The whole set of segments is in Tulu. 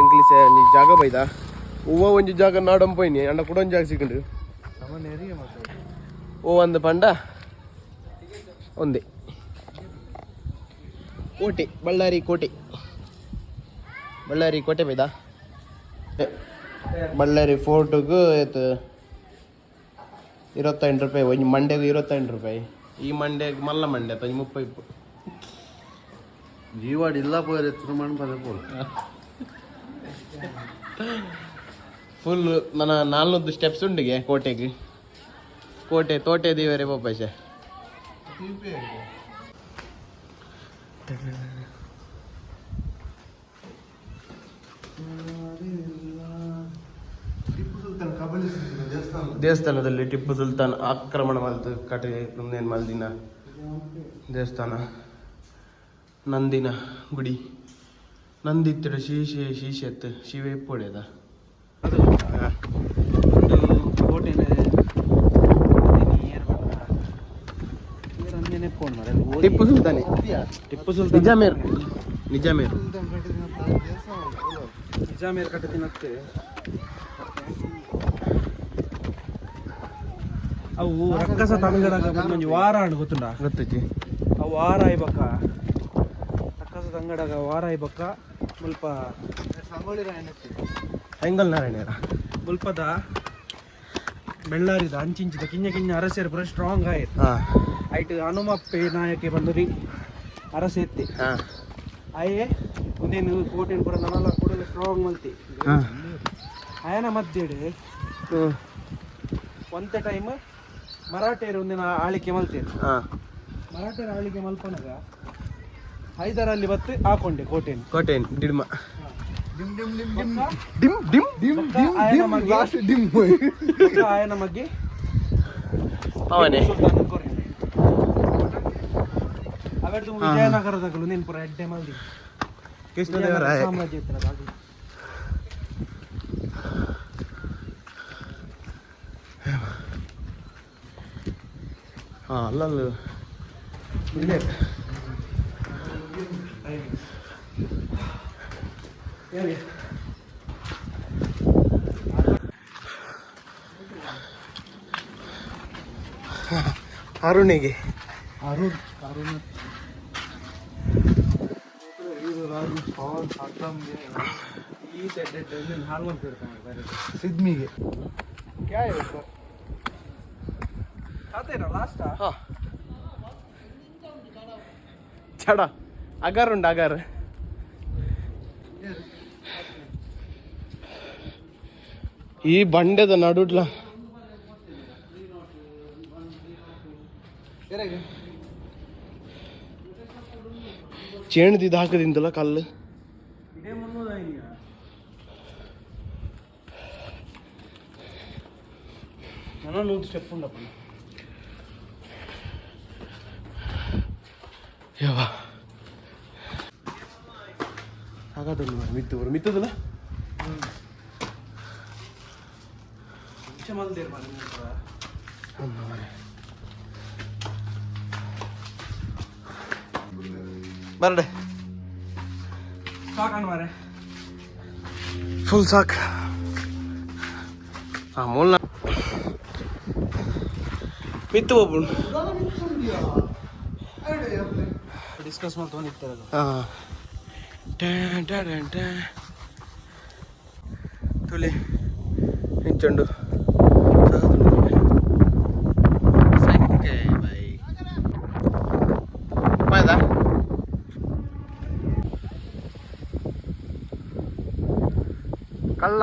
ಎಂಕ್ಲಿಸೆ ಒಂಜಿ ಜಾಗ ಬೈದ ಹೂವ ಒಂಜಿ ಜಾಗ ನಾಡಂ ಪೋಯಿನಿ ಅಂಡ ಕುಡ ಒಂಜಿ ಜಾಗ ಸಿಕ್ಕುಂಡು. ಓ ಒಂದು ಪಂಡ ಒಂದೇ ಕೋಟೆ, ಬಳ್ಳಾರಿ ಕೋಟೆ, ಬಳ್ಳಾರಿ ಕೋಟೆ ಬೈದ. ಬಳ್ಳಾರಿ ಫೋರ್ಟ್ಗೆ ಏತ್ 28 ರೂಪಾಯಿ ಒಂಜಿ ಮಂಡ್ಯಗ್ 28 ರೂಪಾಯಿ. ಈ ಮಂಡ್ಯಗ್ ಮಲ್ಲ ಮಂಡ್ಯ ಒಂಜಿ 30 ಇಪ್ಪು. ಜೀವಾಡ್ ಇಲ್ಲ ಪೋಯರೆ ತಿರುಮಣ ಪದ ಪೋಲು. ಫುಲ್ ನನ್ನ 400 ಸ್ಟೆಪ್ಸ್ ಉಂಡಿಗೆ ಕೋಟೆಗೆ. ಕೋಟೆ ತೋಟೆ ದೇವರೇ ಪೋಪೈಸೆ. ಟಿಪ್ಪು ಸುಲ್ತಾನ್ ಕಬಳಿಸಿದ ದೇವಸ್ಥಾನ. ದೇವಸ್ಥಾನದಲ್ಲಿ ಟಿಪ್ಪು ಸುಲ್ತಾನ್ ಆಕ್ರಮಣ ಮಲ್ತು ಕಟೆ ಮುಂದೇನು ಮಲ್ದಿನ ದೇವಸ್ಥಾನ. ನಂದಿನ ಗುಡಿ, ನಂದಿತ್ತಿಡ ಶೀಶೆ ಶೀಶೆತ್ ಶಿವೆ ಇಪ್ಪೊಡೆದ. ಅದು ಒಂದು ಕೋಟೆನ ಟಿಪ್ಪು ಸುಲ್ತಾನೆ. ಟಿಪ್ಪು ಸುಲ್ತಾನ್. ನಿಜಾಮೇರ್, ನಿಜಾಮೇರ್. ಸುಲ್ತಾನ್ ಕಟ್ಟಿದ ದೇವಸ್ಥಾನ. ನಿಜಾಮೇರ್ ಕಟ್ಟದಿನತ್ತೆ. ಅವು ರಕ್ಕಸ ತಂಗಡಗ ಒಂಜಿ ವಾರ ಆಂಡ್ ಗೊತ್ತುಂಡ? ಗೊತ್ತೈತಿ. ಅವು ವಾರ ಆಯ್ಬಕ್ಕ, ರಕ್ಕಸ ತಂಗಡಗ ವಾರ ಆಯ್ಬಕ್ಕ ಮುಲ್ಪ. ಸಂಗೊಳ್ಳಿ ರಾಯಣ್ಣ. ಹೆಂಗಲ್ ನಾರಾಯಣರ. ಮುಲ್ಪದ ಬೆಳ್ಳಾರಿದ ಅಂಚಿಂಚಿದ ಕಿಂಜ ಕಿಂಜ ಅರಸರು ಪೂರ ಸ್ಟ್ರಾಂಗ್ ಆಯ್ತು. ಐಟ್ ಹನುಮಪ್ಪೆ ನಾಯಕೆ ಬಂದುರಿ ಅರಸೆ ಎತ್ತಿ. ಅಯ್ಯೆ ಒಂದೇನು ಕೋಟೆನ್ ಪೂರ ನನಲ ಕೂಡ ಸ್ಟ್ರಾಂಗ್ ಮಲ್ತಿ. ಅಯನ ಮಧ್ಯೆಡ್ ಒಂತೆ ಟೈಮ್ ಮರಾಠಿಯರು ಒಂದಿನ ಆಳಿಕೆ ಮಲ್ತೇರು. ಮರಾಠಿಯರ ಆಳಿಕೆ ಮಲ್ಪನಗ ಹೈದರಾಲಿ ಬತ್ತು ಹಾಕೊಂಡೆ ಕೋಟೆನ್. ಕೋಟೆ ಡಿಡ್ಮ. ಡಿಮ್ ಡಿಮ್ ಡಿಮ್ ಡಿಮ್. ಡಿಮ್ ಡಿಮ್. ಡಿಮ್ ಡಿಮ್ ಡಿಮ್, ಲಾಸ್ಟ್ ಡಿಮ್. ಬೊಕ್ಕ ಆಯನ ಬಗ್ಗೆ ಅವನೇ. ಸುಲ್ತಾನ್ ಕೊರ್ಯೆ. ಅವೆಡ್ದು ವಿಜಯನಗರದಗಳು ನೀನು ಪೂರ ಎಡ್ಡೆ ಮಲ್ದಿ. ಕೃಷ್ಣದೇವರಾಯ. ಸಾಮ್ರಾಜ್ಯ ಇತ್ತಲ್ಲ ಅದು. ಹಾ, ಅಲ್ಲಲ್ಲ ಇಲ್ಲೇ. ಹೇಳಿ. ಅರುಣಿಗೆ. ಅರುಣ್, ಅರುಣ್, ರಾಜು, ಪವನ್ ಅಕ್ರಮ್ಗೆ. ಈ ಎಡ್ಡೆ ಎಡ್ಡೆ ಹಾಳು ಮಾಡ್ತಿರ್ತಾನೆ ಬೇರೆ. ಸಿದ್ಮಿಗೆ. ಅದೇನಾ ಲಾಸ್ಟಾ? ಹಾ, ಚಡ ಅಗಾರ್ ಉಂಡು, ಅಗಾರ್. ಈ ಬಂಡೆದ ನಡುಡ್ಲ. ಚೇಣದಿದ್ದು ಹಾಕದಿಂದಲ್ಲ ಕಲ್ಲು. ಇದೇ 300 ಹಿಂಗ. ನಾನು 100 ಸ್ಟೆಪ್ ಉಂಡಪ್ಪ. ಯಾವ ಹಾಗಾದೊಂದು ಮಿತ್ತು ಬರು ಮಿತ್ತದಲ್ಲ. ಮುಂಚೆ ಮಲ್ದೇರ್ ಮಾರ್ರೆ ನೀವು. ಬರಡೆ. ಸಾಕಣ್ಣ ಮಾರೆ. ಫುಲ್ ಸಾಕ್. ಹಾಂ, ಮೂಲ ಮಿತ್ತು ಒಬ್ಬನು. ಡಿಸ್ಕಸ್ ಮಾಡ್ಕೊಂಡು. ಹಾಂ, ಟ್ಯಾನ್ ಟ್ಯಾನ್ ಟ್ಯಾನ್. ತುಳಿ ನಿಂಚುಂಡು. ಸೈಕೆ ಬೈ ಪಾಯ್ದ. ಕಳ್ಳ.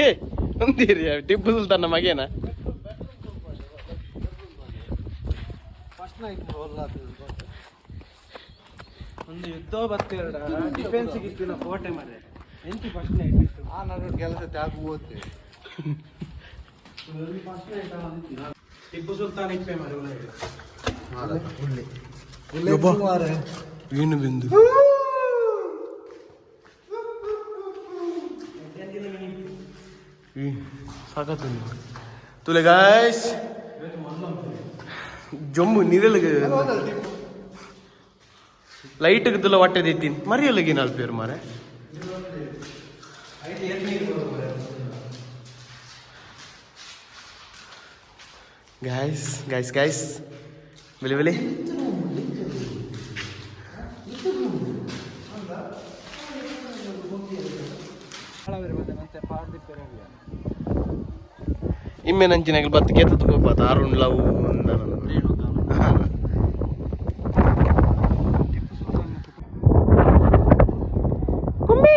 ಏ ಒಂದಿರಿ, ಟಿಪ್ಪು ಸುಲ್ತಾನ ಮಗೇನ? First night. ಒಂದು ಯುದ್ಧ ಬತ್ತೆರಡ ಡಿಫೆನ್ಸ್ ಇತ್ತಿನ ಕೋಟೆ ಮಾರೆ, ಎಂತಿ ಫಸ್ಟ್ ನೈಟ್ ಇತ್ತು? ಆ ನಡು ಕೆಲಸ ತ್ಯಾಗ ಓದ್ತೆ. ಫಸ್ಟ್ ನೈಟ್ ಟಿಪ್ಪು ಸುಲ್ತಾನ್ ಇಪ್ಪೆ ಮಾರೆ ಒಳಗೆ. ಏನು ಬಿಂದು. ಸಾಕತ್ತು. ತುಲೆ ಗಾಯ್ಸ್ ಜೊಮ್ಮು ನಿರಲ್ಗೆ ಲೈಟ್ಗೆ ತುಲ ಹೊಟ್ಟೆ ದಿತ್ತೀನಿ ಮರಿಯಲ್ಲಿಗೆ ನಾಲ್ಕು ಪೇರು ಮಾರೆ. ಗಾಯ್ಸ್ ಗಾಯ್ಸ್ ಗಾಯ್ಸ್ ಬೆಲೆ ಬೆಲೆ ಇಮ್ಮೆ ನಂಚಿನಾಗಲಿ ಬತ್ತು ಕೇತದ ಪೋಪಾತ ಆರುಂಡ್ ಲವ್. ಕುಮ್ಮಿ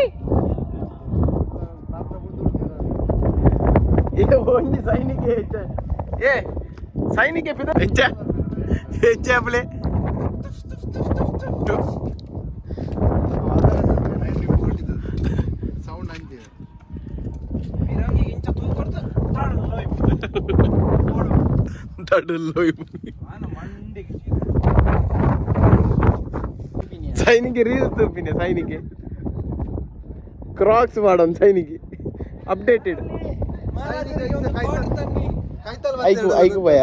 ಏ ಒಂಜಿ ಸೈನಿಕ ಹೆಚ್ಚ ಏ ಸೈನಿಕ ಪಿದ ಹೆಚ್ಚ ಹೆಚ್ಚ ಅಪ್ಲೆ. ಸೌಂಡ್ ಅಂಜೆ. ಫಿರಂಗಿ ಇಂಚ ತೂಕೊಡ್ತು. ತಡಲ್ಲೋಯ್. ಮಂಡಿಗೆ. ಸೈನಿಗೆ ರೀಲ್ಸ್ ತೂಪಿನ ಸೈನಿಗೆ ಕ್ರಾಕ್ಸ್ ಮಾಡೋನ್ ಸೈನಿಗೆ ಅಪ್ಡೇಟೆಡ್. ಐಕು ಐಕು ಭಯ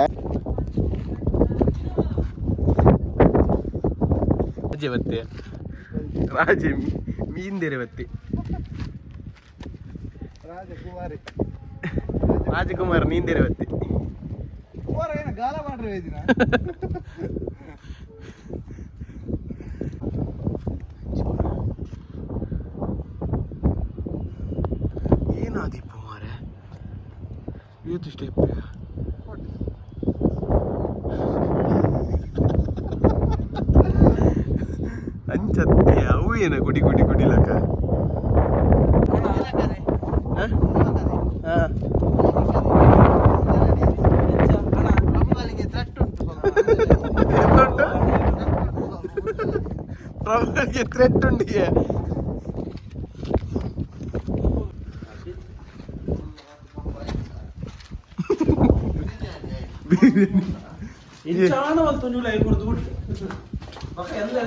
ರಾಜೆ ಬತ್ತೆ ರಾಜೆ ಮೀಂದಿರೆ ಬತ್ತೆ. ರಾಜಕುಮಾರಿ. ರಾಜಕುಮಾರ್ ನೀಂದಿರೆ ಬತ್ತೆ. ಕುಮಾರ ಏನ ಗಾಲ ಮಾಡ್ರಿ ದಿನ. ಏನಾದಿಪ್ಪು ಮಾರೆ ಇವತ್ತು ಸ್ಟೆಪ್. ಅಂಚತ್ತೆ ಅವು ಏನ ಗುಡಿ ಗುಡಿ ಗುಡಿಲಕ. ಹಾ. ಪ್ರಭುಗಳಿಗೆ ಥ್ರೆಟ್ ಉಂಟು ಸ್ವಲ್ಪ. ಎಂತುಂಟು ಪ್ರಭುಗಳಿಗೆ ಥ್ರೆಟ್ ಉಂಡಿಗೆ. ಇಂಚಾಣ ಒಂದು ತುഞ്ഞುಲ ಕೊಡ್ದು ಬಿಟ್ಟು ಬಕ್ಕ ಎಲ್ಲ.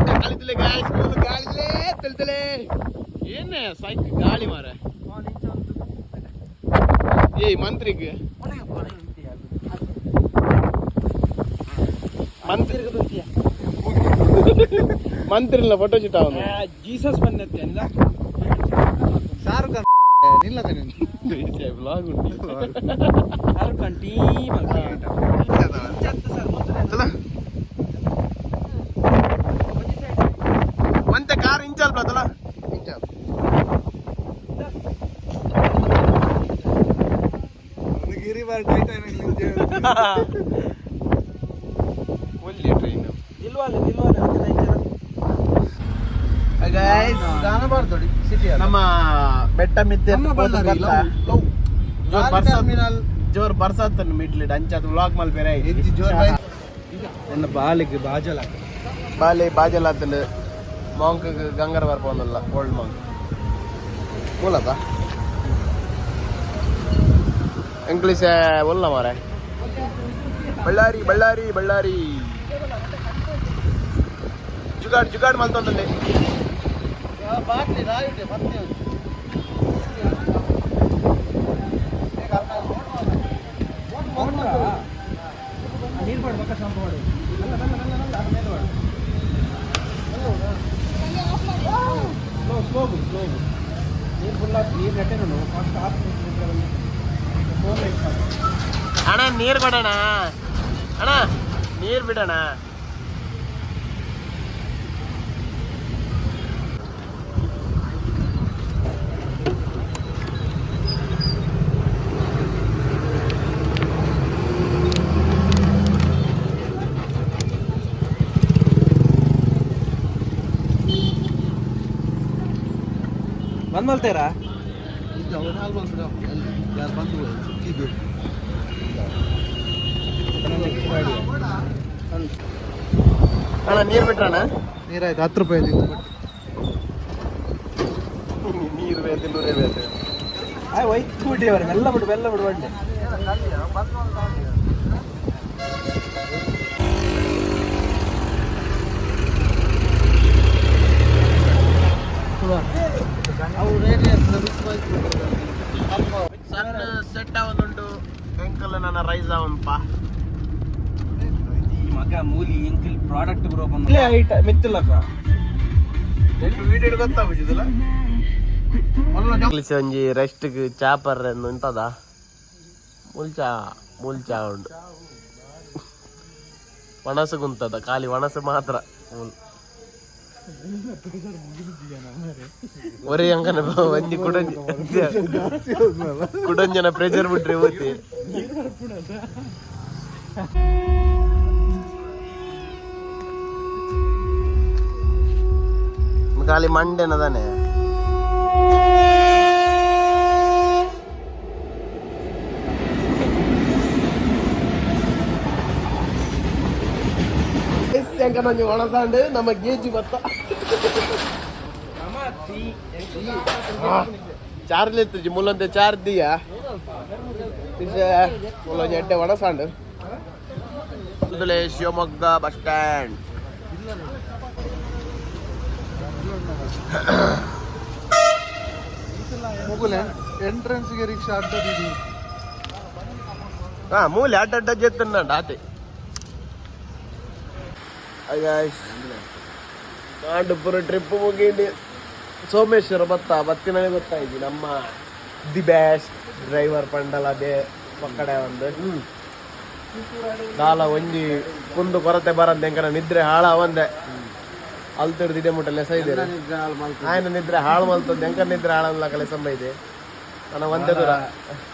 ಗಾಳಿದಲೆ ಗಾಯ್ಸ್ ಗಾಳಿದಲೇ ತೆಲ್ತಲೆ ಏನೇ ಸೈಕ್ ಗಾಳಿ ಮಾರ. ಏಯ್ ಮಂತ್ರಿಗೆ ಮಂತ್ರಿ ಮಂತ್ರಿಲ್ಲ ಫೋಟೋ ಶೂಟ್ ಅವನು. ಜೀಸಸ್ ಬಂದತ್ತೆ ಅಲ್ಲ. ಶಾರುಖ್ ಖಾನ್ ನಿಲ್ಲದ ನೀನು. ವ್ಲಾಗ್ ಉಂಟು. ಶಾರುಖ್ ಖಾನ್ ಟೀಮ್. ಚಲ ಒಂತೆ ಕಾರ್ ಇಂಚಲ್ ಬತ್ತಲ. ಒಂದು ಗಿರಿ ಬಾರ್ ಟೈಟಾನಿಕ್. ಒಳ್ಳೆ ಟ್ರೈನ್. ದಿಲ್ವಾಲೆ ದಿಲ್ವಾಲೆ. ಸಿಟಿ. ನಮ್ಮ ಬೆಟ್ಟ ಮಿದ್ದೆ. ನಮ್ಮ ಬಳ್ಳಾರಿ, ಲವ್, ಲವ್. ಜೋರ್ ಲಾರಿ ಬರ್ಸಾತ್ ಟರ್ಮಿನಲ್. ಜೋರ್ ಬರ್ಸಾತ್ ಮಿಡ್ಲಿಡ್ ಅಂಚಾದ ವ್ಲಾಗ್ ಮಲ್ ಬೇರೆ. ಹೆಜ್ಜೆ ಜೋರ್ ಬೈ. ನನ್ನ ಬಾಲಿಗೆ ಬಾಜಲ. ಬಾಲೆ ಬಾಜಲ್ ಆತಂಡು ಮಾಂಕ್ ಗಂಗರ ಬರ್ಪೊಂದಲ್ಲ ಓಲ್ಡ್ ಮಾಂಕ್ ಮೂಲದ ಇಂಗ್ಲೀಷ್ ಒಲ್ಲ ಮಾರೆ. ಬಳ್ಳಾರಿ ಬಳ್ಳಾರಿ ಬಳ್ಳಾರಿ ಜುಗಾಡ್ ಜುಗಾಡ್ ಮಲ್ತೊಂದುಂಡೆ. ಬಾಟ್ಲಿ ರಾಯುಟೆ ಮತ್ತೆ. ನೀರು ಮಾಡು ಬಕ್ಕ ಶಾಂಪು ಮಾಡು. ಅಲ್ಲ ಅಲ್ಲ ಅಲ್ಲ ಅಲ್ಲ, ಅದು ಮೇಲೆ ಮಾಡು. ಸ್ಲೋ ಸ್ಲೋ ಸ್ಲೋ ನೀರು ಫುಲ್ ನೀರು ನೆಟ್ಟೆ ನೋಡು ಫಸ್ಟ್ ಆಫ್. ಫೋನ್ ಲೈಟ್ ಮಾಡು. ಅಣ್ಣ ನೀರು ಕೊಡೋಣ ಅಣ್ಣ ನೀರು ಬಿಡೋಣ. ಬಂದ್ ಮಲ್ತೇರಾ? ಯಾರು ಬಂದು ಸಿಕ್ಕಿದ್ದು. ಅಣ್ಣ ನೀರು ಬಿಟ್ರಣ್ಣ. ನೀರಾಯ್ತು 10 ರೂಪಾಯಿ ಕೊಟ್ಟು. ನೀರು ಬೇಕು ನೂರೇ ಬೇಕು. ಆಯ್ ಒಯ್ತು ಬಿಡಿ ಅವರ ಮೆಲ್ಲ ಬಿಡು ಮೆಲ್ಲ ಬಿಡು ಬಂಡೆ. ಅವು ರೇಟ್ ಸಣ್ಣ ಸೆಟ್ ಆವೊಂದುಂಟು ಎಂಕಲ್ ನನ್ನ ರೈಸ್ ಅವನ್ಪ ಈ ಮಗ ಮೂಲಿ ಎಂಕಲ್ ಪ್ರಾಡಕ್ಟ್ ಬ್ರೋ ಬಂದ ಐಟ ಮೆತ್ತಲಕ. ವಿಡಿಯೋ ಗೊತ್ತಾಗುದಿಲ್ಲ. ಒಂಜಿ ರೆಸ್ಟ್ ಚಾಪರ್ ಉಂಟದ ಮುಲ್ಚಾ ಮುಲ್ಚಾ ಉಂಡು ಒಣಸು ಕುಂತದ ಖಾಲಿ ಒಣಸು ಮಾತ್ರ ಮುಲ್. ಒರೇ ಅಂಕನ ಒಂಜಿ ಕುಡಂಜಿ ಕುಡಂಜನ ಪ್ರೆಷರ್ ಬಿಟ್ರೆ ಓತಿ. ಖಾಲಿ ಮಂಡೆನದಾನೆ. ಒಂಜಿ ಒಣಸಾಂಡ್ ನಮ್ಮ ಗೇಜಿ ಬತ್ತ ಚಾರ್ಜ್ ಇತ್ತು ಮುಲ್ಲಂತೆ ಚಾರ್ಜ್ ದಿಯಾ ಮುಲ್ಲೊಂಜಿ ಎಡ್ಡೆ ಒಣಸಾಂಡ್. Shivamogga bus stand. ಮುಗುಲೆ ಎಂಟ್ರೆನ್ಸ್ಗೆ ರಿಕ್ಷಾ ಅಡ್ಡದಿದ್ದು. ಹಾ ಮೂಲೆ ಅಡ್ಡ ಅಡ್ಡ ಜೆತ್ತನ್ನ ಆತೆ. ನಾಡುಪುರ ಟ್ರಿಪ್ ಮುಗಿಂಡಿ ಸೋಮೇಶ್ವರ ಬತ್ತ ಬತ್ತಿನಲ್ಲಿ ಗೊತ್ತಾಯ್ತು ನಮ್ಮ the best driver ಪಂಡಲ ಬೇ ಪಕ್ಕಡೆ ಒಂದು ದಾಲ ಒಂಜಿ ಕುಂದು ಕೊರತೆ ಬರಂದೆ ಎಂಕನ ನಿದ್ರೆ ಹಾಳ ಒಂದೆ ಅಲ್ತಿಡ್ದು ಇದೆ ಮುಟ್ಟ ಲೆಸ ಇದೆ. ಆಯನ ನಿದ್ರೆ ಹಾಳು ಮಲ್ತಂದು ಎಂಕನ ನಿದ್ರೆ ಹಾಳಲ್ಲ ಕಲೆ ಇದೆ ನನ್ನ ಒಂದೇ ದೂರ.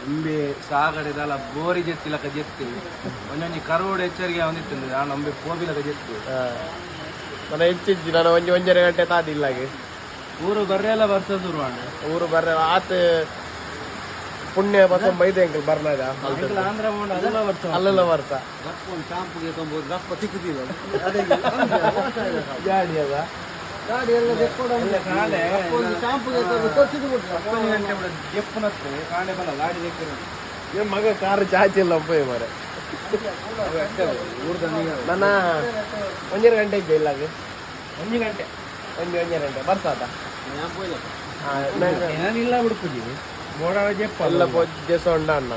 ಅಂಬೆ ಸಾಗಡೆದಲ್ಲ ಬೋರಿ ಜೆತ್ತಿಲಕ ಜೆತ್ತಿ ಒಂಜೊಂಜಿ ಕರೋಡ್ ಎಚ್ಚರಿಗೆ ಒಂದಿತ್ತು ನಾನು ಅಂಬೆ ಪೋಬಿಲಕ ಜೆತ್ತಿ. ನನ್ನ ಹೆಚ್ಚಿಜ್ಜಿ ನಾನು ಒಂಜಿ ಒಂಜರೆ ಗಂಟೆ ತಾದಿಲ್ಲಾಗೆ. ಊರು ಬರ್ರೆಲ್ಲ ಬರ್ಸ ಶುರುವಾಂಡ್. ಊರು ಬರ್ರೆ ಆತ ಪುಣ್ಯ ಬಸ ಬೈದೆ ಅಂಕಲ್ ಬರ್ನಾಗ. ಆಂಧ್ರ ಮೋಂಡ ಅದೆಲ್ಲ ಬರ್ಸ. ಅಲ್ಲೆಲ್ಲ ಬರ್ತಾ. ಶಾಂಪುಗೆ ತೊಂಬೋದು ರಪ್ಪ ತಿಕ್ಕುದಿಲ್ಲ. ಗಾಡಿ ಅದ. ಗಾಡಿ ಎಲ್ಲ ಕಾಂಡೆ ಶಾಂಪುಗೆ ತೋರಿಸಿದ್ದು ಬಿಟ್ರೆ 10 ಗಂಟೆ ಬಿಡ ಜೆಪ್ಪುನತ್ತೆ ಕಾಂಡೆ ಬಲ್ಲ ಗಾಡಿ ಜೆಕ್ಕಿರ. ಏನ್ ಮಗ ಕಾರ್ ಚಾಚಿ ಇಲ್ಲ ಪೋಯ್ ಮಾರೆ. ಊರ್ದ ನೀರು. ನನ್ನ ಒಂಜರೆ ಗಂಟೆ ಇದ್ದೆ ಇಲ್ಲಾಗ. 1 ಗಂಟೆ. ಒಂಜಿ ಒಂಜರೆ ಗಂಟೆ ಬರ್ಸಾತ. ಏನಿಲ್ಲ ಬಿಡ್ಪುಜಿ ಬೋಡಾಡ ಜೆಪ್ಪ. ಎಲ್ಲ ಪೊಜ್ಜೆ ಸೊಂಡ ಅಣ್ಣ.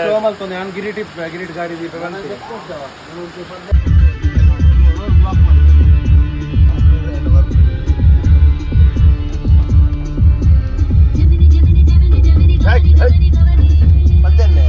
ಶೋ ಮಲ್ತೊಂದು ನಾನು ಗಿರಿಟಿ ಗಿರಿಟ್ ಗಾಡಿ ದೀಪ ಬಂತೆ. Gemini, Gemini, Gemini, Gemini, Gemini, Gemini, Gemini. ಮತ್ತೇನೆ.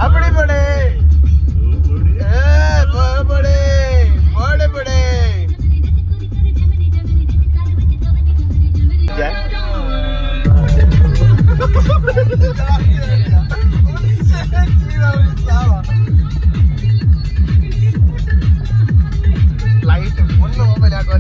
அப்படி Bade Bade Bade Bade. Gemini, Gemini, Gemini, Gemini, Gemini, Gemini, Gemini. Light full mobile ಯಾಕೆ.